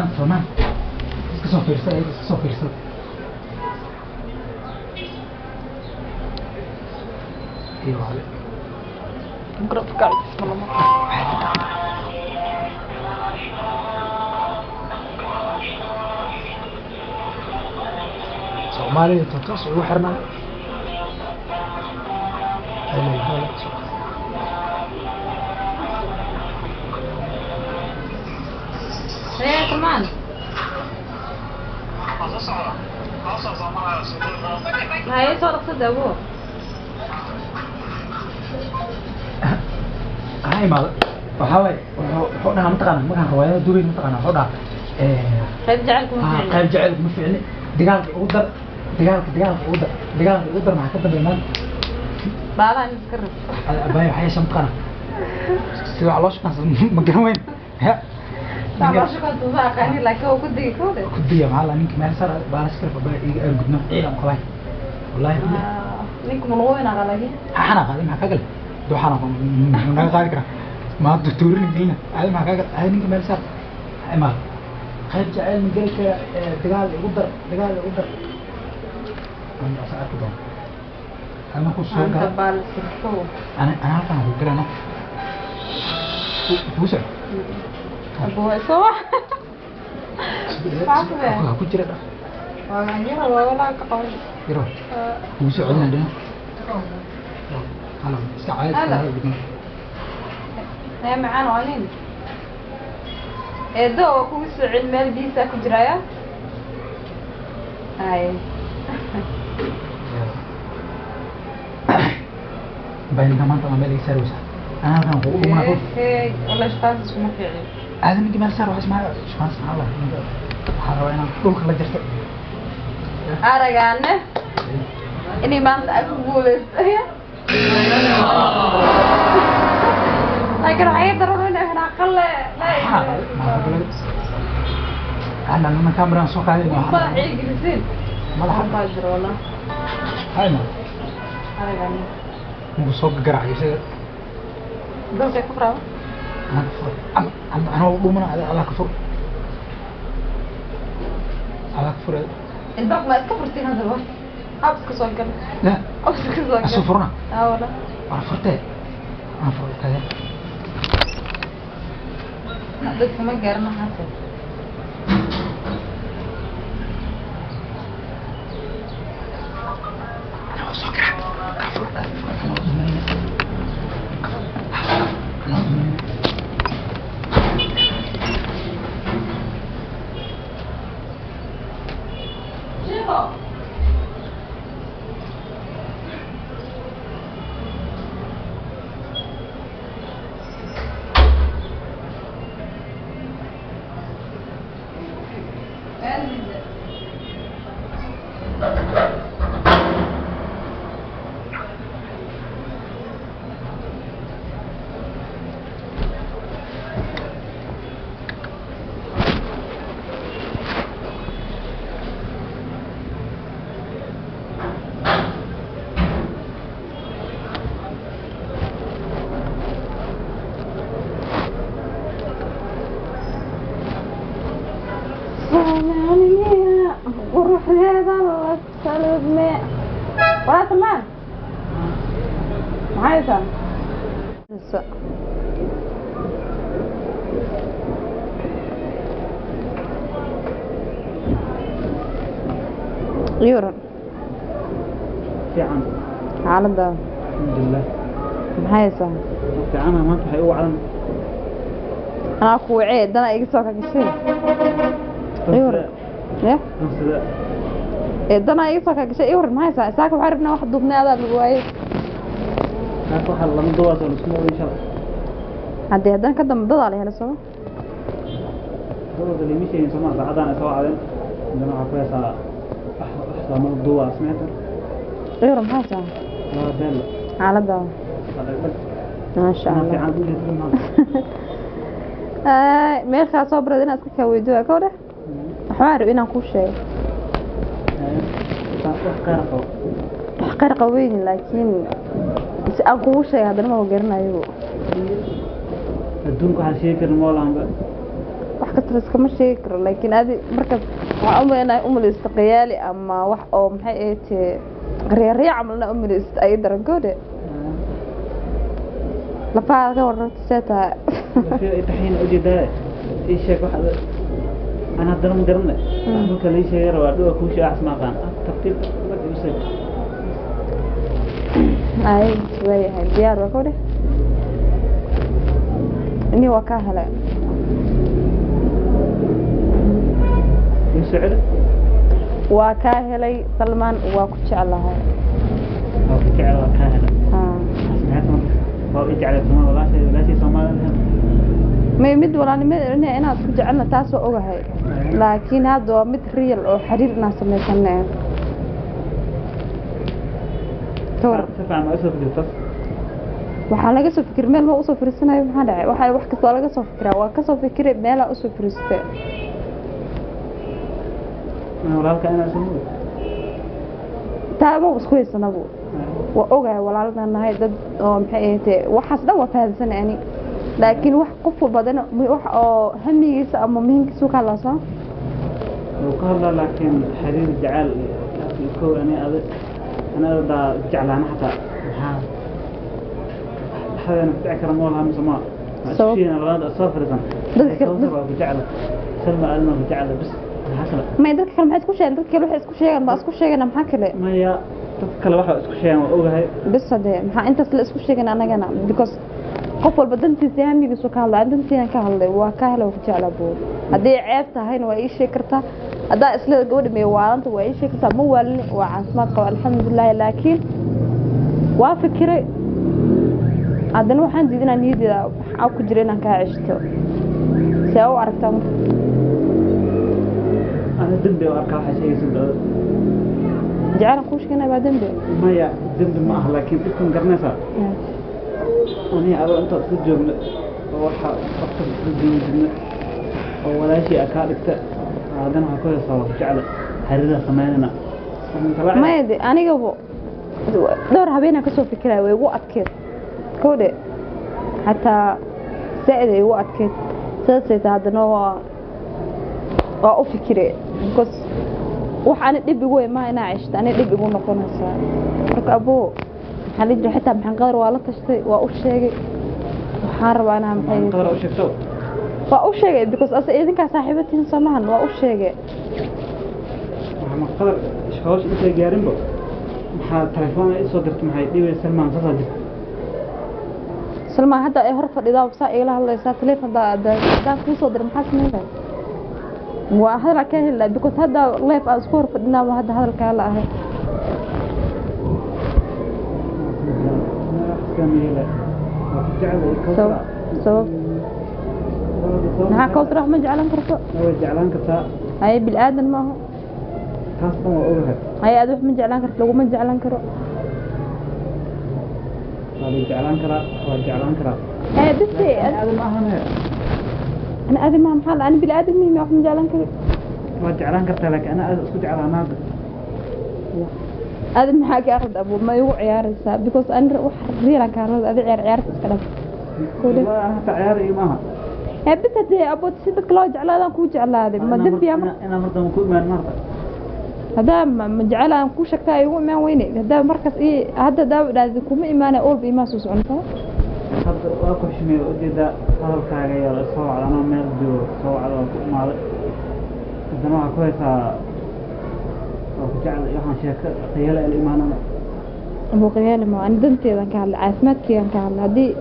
Maanta Salmaan iska soo fiirsada, iska soo fiirsada. Iyo wale. Soomaaliya toos ugu xirnaa. Hee Salmaan. Haye soo dhaqsada awow. Ha imaado. Waxaa waaye, wuxuu dhahaa mataqaana markaan riwaayada duubayn mataqaana wuxuu dhahaa Qayb jacaylku ma fiicna. Qayb jacaylku ma fiicni, dagaalka ugu dar, dagaalka ugu dar, dagaalka ugu dar. Maxaa ka dambeeya maanta? Baalaha in iska rib. Abaayo waxaa yeesha mataqaana sida wax loo shaqaansan ma garan weyn. Saa loo shaqaansan ma aqaanin, laakiin waa ku digi kowde. Ku diya maxaa la ninka meel sar baala iska rib abaayo iga argudno ciidan qabay wallahi billahi. Ninka ma lagu weynaa laakiin. Xana qaaday maxaa ka galay? Duxana muxuu naga qaadi karaa? Maanta tuurin gelina aadi maxaa ka galay? Aadi ninka meel sar ha imaado. Qayb jacayl ma geli kara, dagaal igu dar, dagaal igu dar. Aan asa arki doono ana ku soo Maanta gala. baal iska rib. Ana halkan ku galana kugu socdo. Abu soo wax. Maxaa ku bee? Ha ku jira dhaq. Waa yaro waa walaa ka qaban. Yaro kugu soo celina dhina. Halo, iska caadi iska Halo. Halo dhigno. Hee macaan waa nin. Eedo waa kugu soo celin meel biisa ku jiraya. Haye. Bayninka maanta waa meel iga saaraysa. Ana halkan kugu dhumana qof. Hee wallahi shaqaas iskuma fiicin. Aadi ninka meel saar waxaas maxaa shaqaas maxaa la ninka waxaa rabaa inaan dhulka la jarto. Aragaane inay maanta ay ku guuleystay. Laakiin waxay daran inay xanaaqale. Maxaa maxaa ka galay? Ana nana kameraan soo qaaday. Madaxa ii gelisin. Madaxa. Baa jiro wallah. Hayna. Aragaane. Mugu soo garaacayo isaga. Dalka ku furaaba. Anaa ka fur. Am anaa u dhumana adaa ka fur. Adaa ka fur. Ilbaab ma iska furtiin haddaba. Hab iska soo gal. La. Hab iska soo gal. Asu furna. Ah wallah. War furtee. Aan furtay. Dadka ma gaarin waxaas. Anaa u soo garaac. Ka fur. Anaa u dhumanayna. Ka fur. Anaa u dhumanayna. Shiiko. Soomaaliya quruxdeeda la salme. Waa Salmaan. Maxay haysaa? Yuran. Fiican. Xaaladda. Alxamdulilah. Maxay haysaa? Fiicana maanta waxay u wacan. Anaa ku wacee dana iga soo kagashay. Yuran. Ya? Ee dana iga soo kagashay yuran maxay haysaa? Saaka waxaan rabnaa wax duubnay adaa lagu waayay. Saaka waxaa lama duwaaso laskuma ogeyn shalay. Haddii haddana ka dambe dadaa la helay sooma? Dadooda lama sheegin sooma saacadaan ay soo wacdeen. Haddana waxaa ku heesaa wax lama duwaa smicta. Yuran maxay haysaa? Waa beel. Xaaladda. Waa dhagdhag. Maasha Anaa Allah. Fiican ku jeedin maanta. Ay, meeshaa soo barad inaad iska kaa weydiiyo waa kowdhe. Waxbaan rabay inaan kuu sheego. Wax khayr qabo. Wax khayr qabo weynin, laakiin si aan kugu sheego haddana ma garanayo. Adduunka waxaa sheegi karin ma lahanba. Wax kasta la iskama sheegi karo, laakiin adi markaas waxaa u malaynaya umalaysta qiyaali ama wax oo maxay ahayd reerya camalna umalaysta ay daran goode. Lafaha ka wararta see tahay? Taxiina ujeedaa, ii sheeg wax ana haddana ma garanay marka lii sheegay rabaa dhuwa kuu sheega waxas ma aqaan, tartiib marka igu sheeg. Ay, waayahay, diyaar waa kawdhe ini waa kaa helay. Igu soo celi. Waa kaa helay Salmaan, waa ku jeclahay. Waa ku jecel, waa kaa helay. Haa. Taas maxay tahay marka? Waa i jeclay soma walaashay, walaashay Soomaalida. May mid walaalnimada inaad ku jecelna taas waa ogahay, laakiin hadda waa mid real oo xiriir inaan samaysana ka war. Si fiican ma usoo fikirtas? Waxaa laga soo fikir meel ma usoo firiisanayo, maxaa dhacay? Waxaa wax kasta waa laga soo fikiraa, waa kasoo fikiray meelaa usoo firiistay. Walaalka inaa soo mugay. Taa ma isku haysanabu, waa ogahay walaalna nahay dad oo maxay ahayd waxaas dhan waa fahamsanay ani, laakiin wax qof walba hadana wax oo hamigiisa ama muhiimkiisa ka hadlaa soo. Wuu ka hadlaa, laakiin xiriir jecel iyo kow ani ada ani daa jeclaana xataa maxaa dhexdeena ku dhici kara ma laha mise ma ma isku Sabab? sheegana labada soo fariisan. Dadka Kawsar waa ku jecla, Salma adna waa ku jecla, bis maxaa kale? May dadka kale maxay isku sheegan? Dadka kale waxay isku sheegan baa isku sheegana, maxaa kale? Maya, dadka kale waxa isku sheegan waa ogahay. Bis hadee maxaa intaas la isku sheegan anagana? Because qof walba dantiisa iyo hamigiisu ka hadlay, dantiina ka hadlay, waa ka helay, waa ku jeclaa buu. Haddii ceeb tahayna waa ii sheegi kartaa, haddaa isla gabadha may waalanta waa ii sheegi kartaa. Ma waalini, waa caafimaad qaba alxamdulilahi, laakiin waa fikiray haddana waxaan diiday inaan niyaddeeda waxaa ku jira inaan kaa ceshto. See u aragtaa marka? Ana dembi oo arkaa waxaa sheegaysa dawlad. Jeclaan kuu sheeganaya baa dembi? Maya, dembi ma aha, laakiin dhibkan garanaysaa aniga adoo intaad isla joogno oo waxa waqti isla joogi jirna oo walaashii aa kaa dhigta, haddana waxaa ku haysaa waa ku jecla, xiriiraa samaynana. Maya de anigaba dhowr habeenaan kasoo fikiraya, way igu adkeed kowdhe, xataa zaaid ay igu adkeed. Saasay tahay haddana waa u fikire, because wax ani dhib igu wey maaha inaa ceshto, ani dhib igu noqonaysaa. Marka aboo maxaa la jira, xitaa maxaan qadar waa la tashtay, waa u sheegay, waxaan rabaa inaa maxay Qadar u sheegto? Waa u sheegay, because asa idinkaa saaxiibo tihiin soomahan, waa u sheegay. Maxamed Qadar hawsha intay gaarinba maxaa telefoon ay soo dirtay, maxay dhibay Salmaan saasaa jirta. Salmaan hadda ay hor fadhidaa saa igala hadlaysaa, telefoon haddaan kuu soo diray maxaa samayn lahayd? Waa hadal ka heli lahaa, because hadda live aan isku hor fadhinaa, waa hadda hadalkaa la ahay. Sabab sabab maxaa Kawsar wax ma jeclaan karto? Way jeclaan kartaa. Haye bil-aadan maaha. Taas dhan waa ogahay. Haye aad wax ma jeclaan karto, laguma jeclaan karo. Waa la jeclaan karaa, waa jeclaan karaa. Haye bise Aadan ma ahane. Ana aadan maaha, maxaa la ani bil-aadan mihimi wax ma jeclaan karo? Waa jeclaan kartaa, laakiin ana aad isku jeclaan hadda. Aadan maxaa ka aqrid abu ma igu ciyaaraysaa? Because ani wax real aan kaa rabo, adi ciyaar ciyaarta iska dhaf. Kule. Hata ciyaar iyo maaha. Hee bis hadee abo si dadka loo jeclaadaan kuu jeclaaday, ma dembi ama inaa mar dambe ku imaan maarta. Haddaa ma jecel aan kuu sheegtaa igu imaan weyne, haddaa markaas ii hadda daawa dhahdi kuma imaanay olba imaa soo socontaa. Hadda waa ku xushmeeya, ujeedaa hadalkaaga iyo soo wacda anoo meel joogo soo wacda waa ku imaaday, haddana waxaa ku haysaa waa ku jecel iyo waxaan sheeko qiyaala ila imaanana. Abu qiyaali ma ani danteedan ka hadlay, caafimaadkeygan ka hadlay. Haddii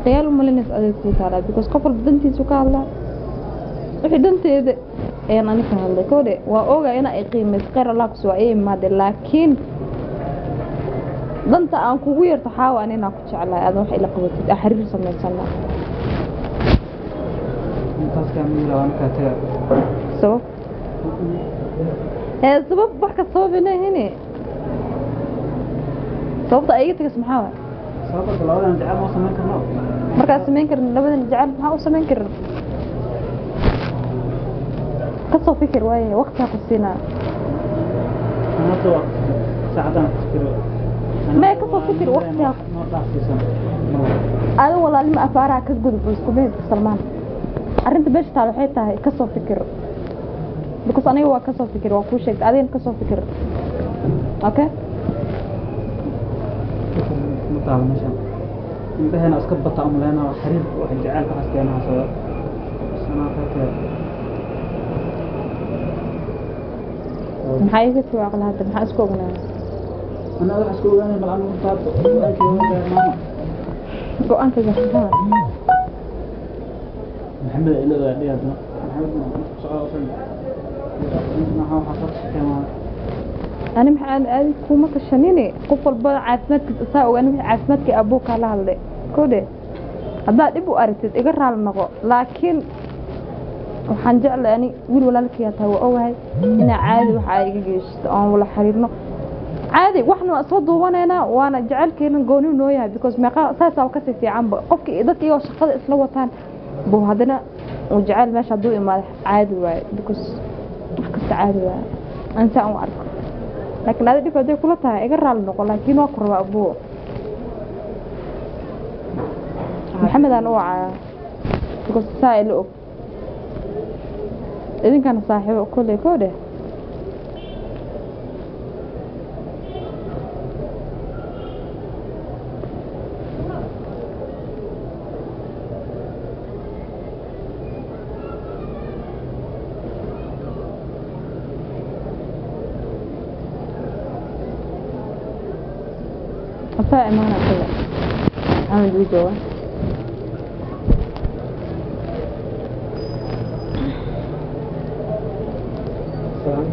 qiyaal umalinaysa aday kuu taalaa, because qof walba dantiisu ka hadlaa, wixii danteeda ayaan ani ka hadlay kowdhe. Waa ogaa ina ay qiimayso, khayr Allah kusi waa ii imaadee, laakiin danta aan kugu yeerto xaawa ani inaan ku jeclahay aadan wax ila qabatid aan xiriir samaysana. Intaas kaa mid waan kaa taga. Sabab ee sabab wax ka sabab inay sababta ay iga tagayso maxaa waay? Sababta labadan jecel ma samayn karno. Markaa samayn karin labadan jecel maxaa u samayn karin? Kasoo fikir waaye, waqti ha ku siinaa. Hadda waa saacadaan ku fikiro. Maya, kasoo fikir, waqti ha noo dhaafsiisan. Adi walaalnimo afaaraha ka gudub isku mid Salmaan. Arrinta meesha taal waxay tahay kasoo fikir, because aniga waa kasoo fikir, waa kuu sheegtay, adigana kasoo fikir, okay? Ma taalo meeshan indhaheena iska bata umaleynaa xiriirka wax jacaylka waxaas keenaha soo sanaa qaybteeda. Maxaa iga sii aqla hadda? Maxaa isku ognaa? Anaa wax isku ogaanay mal anigu taabto go-aankii waa gaar maama. Go-aankayga maxaa? Maxamed ay leedahay dhihi haddana Maxamed socda usan maxaa waxaa soo tashatay? Ani maxaa aadi kuma tashanine, qof walba caafimaadkiisa isaa og. Ani wixii caafimaadkii abuu kaa la hadlay kode, haddaad dhib u aragtid iga raali noqo, laakiin waxaan jeclay ani wiil walaalkaya tahay, waa ogahay inaa caadi waxa ay iga geysato oon wala xiriirno caadi, waxna waa soo duubanaynaa, waana jecelkeena gooni noo yahay, because meeqa saasaa kasii fiicanba qofki dadka iyagoo shaqada isla wataan buu haddana uu jecel meesha hadduu imaado caadi waaye, because wax kasta caadi waaye aan saa u arko. Laakiin adi dhib hadday kula tahay iga raali noqo, laakiin waa ku rabaa abuu. Maxamed aan u wacaya because saa ila og idinkana saaxiibo kolley koo dheh. Asaa imaana kale, Maxamed wuu joogaa. Salaam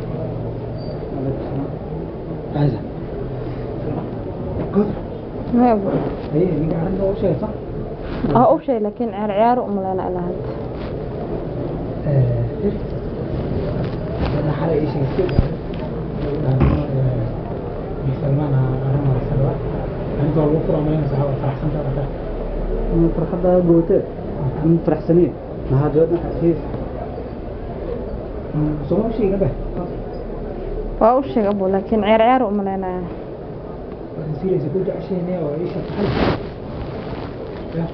alaykum salaam. عايزة كثر. Maya abu. هي ninka arrinta u sheegay sax? Waa u sheeg, laakiin ciyaar ciyaar u maleyna ilaa hadda. أنا xalay ii sheegtay Salmaan arrin waraysan waa arrinta waa lagu fura malaynaysa, waa faraxsan tahay. Ana farxadda gootee ama faraxsaniye maxaa gabadhan xasiis? Soo ma sheegin ba? Waa u sheeg abu, laakiin ciyaar ciyaar u maleynaya. Waa serious ku jeceshahay oo ii sheegtay xalay ya.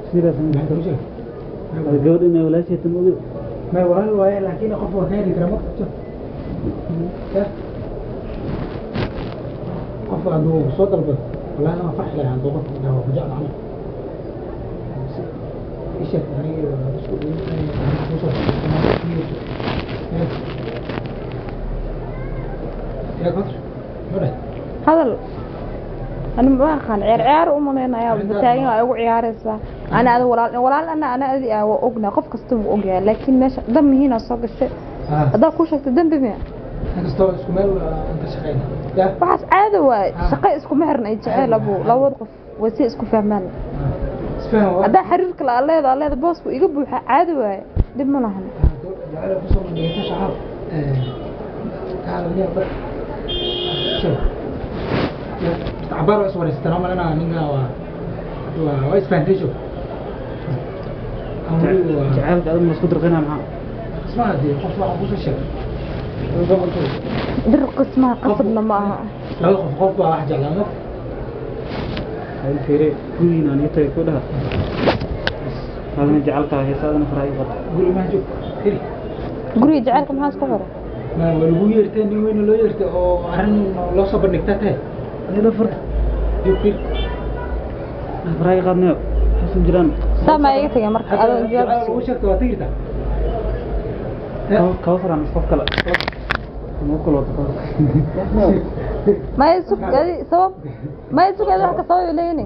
Sidaas maxay kuu sheegay? Gabadha inay walaashay tan ogeyd. Ma walaal waaye, laakiin qof waa ka heli kara ma qabto ya, qof hadduu soo dalbado wallahi lama farxi lahaa hadduu qof dhaho ku jecel camal ii sheeg aniga isku kusoo ya Kotr muxuu dhahay? Hadal ani ma aqaan, ciyaar ciyaar u maleynaya, bataagan waa igu ciyaaraysaa. Ana ada walaal walaal ana ana adi ah waa ognahay, qof kasta wuu ogyahay, laakiin meesha dan mihiina soo gashay haddaa kuu sheegtay dembi miya? Inkastoo isku meel aan ka shaqeyna ya. Waxaas caadi waaye, shaqo iskuma xirna ay jeceel abu, labada qof way si isku fahmaan. Isfahan waa. Haddaa xiriirka la leeda leeda boosku iga buuxa caadi waaye, dhib ma lahan. Jacayl kusoo bandhigay shacab ka hadalaya bar sheeg cabaar waa iswareysatana malena ninka waa isfahanteysho Jacaylka adiga ma isku dirqinaa maxaa? Isma hadii qof waxa kusoo sheegay. Dir qismaha qasabna ma aha. Laba qof qof baa wax jeclaa ma. Hay fiire gurigiina aan ii tagay ku dhaha adina jecelkaa heesa adina faraha ii qad. Guri ma joog firi. Guriga jacaylka maxaa isku xiray? Ma waa lagu yeertay, nin weyn loo yeertay oo arrin loo soo bandhigtaa tahay. Adina far joog firi. Faraha ii qaadnayo xasan jiraan. Saa maa iga tagay marka adoo jawaab jacayl ugu sheegtay waa tagi kartaa. Kaba faraan qof kale ma kula wado. Maya sug adi sabab, maya sug adi wax ka sabab leeyni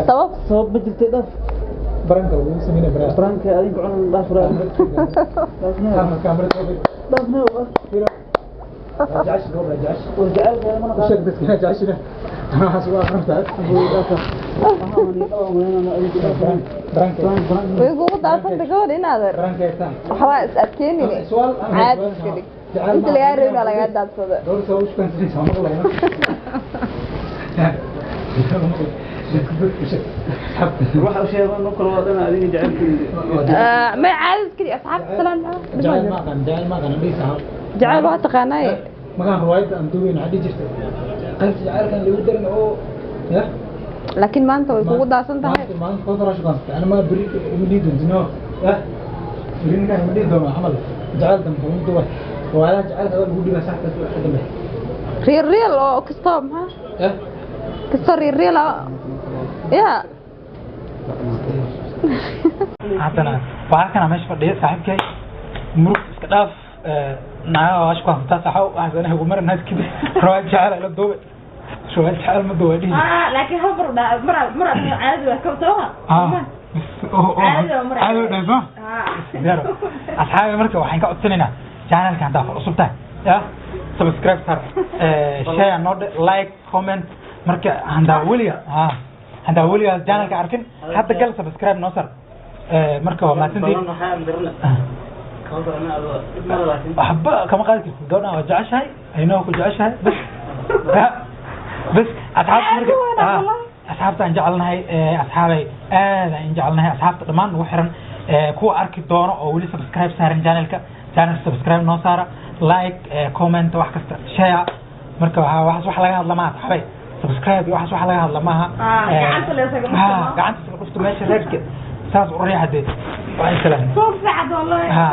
sabab. Sabab ma jirtay, dhaaf. Baranka ugu sameynay bara. Baranka adinka cunan, dhaaf faraha dhaafnayo. Kaamira dhaafnayo. jecesha gabadha jecesha. War jacaylka mana u sheeg dadka inaad jecesha anaa waxaas ugu aqoontaa baranka. Way kugu daafanta gabadh inaadan baranka taa. Waxbaa is adkeynine, su'aal caadi iska dhig, inta lagaa rabin waa lagaa daadsada. Gabadha soo u shukaansanaysa waa maqlayno waxa u sheego no kala wadana adiga jacaylka. May caadi iska dhig, asxaabta salaan maxaa jacayl ma aqaan, jacayl ma aqaan dhisa. Jacayl waa taqaanaaye. Magaan riwaayadda aan duubayn waxaa dhihi jirtay qaybta jacaylkan lagu darin oo ya. Laakiin maanta way kugu daadsan tahay. Maanta maanta kootar shukansatay ana ma beri uma dhihi doontino. Eh, weli ninkaan ma dhihi doono camal jacayl dambe kuma duwan waalaha jacaylka lagu dhibaa saxkaas waxa dambe. Real real oo kastoo maxaa Eh. Kastoo real real ah ya. Haddana waa halkan meesha fadhiya saaxiibkay murug iska dhaaf naagaha waash ku hantaa saxo waxaas anaga ugu maran kadib rawaad jacayl ila duube, rawaad jacayl ma duuba dhihi. Laakiin hal mar mar mar caadi waa ka soo. Ah, caadi waa dhahay soo zero. Asxaabi, marka waxaan ka codsanaynaa channelka haddaa ku cusub tahay ya subscribe sar, share noo dhe, like, comment. Marka handaa weliga ha handaa weliga channelka arkin, hadda gal, subscribe noo sar. Marka waa mahadsantihiin. Balan waxaa andirna kama badan adoo dhib male laakiin. Waxba kama qaadi kartid, gabadhan waa jeceshahay, aynoo ku jeceshahay bas bas. Asxaabta marka asxaabta aan jecelnahay, asxaabay aad aan jecelnahay, asxaabta dhammaan nagu xiran, kuwa arki doono oo weli subscribe saaran channelka, channel subscribe noo saara, like, comment, wax kasta, share. Marka waxaa waxaas wax laga hadla maaha, asxaabay, subscribe iyo waxaas wax laga hadla maaha. Gacanta la isaga dhufto. Gacanta isaga dhufto meesha reerka saas u riixa dee waa in salaam. Soo fiican wallahi. Ha.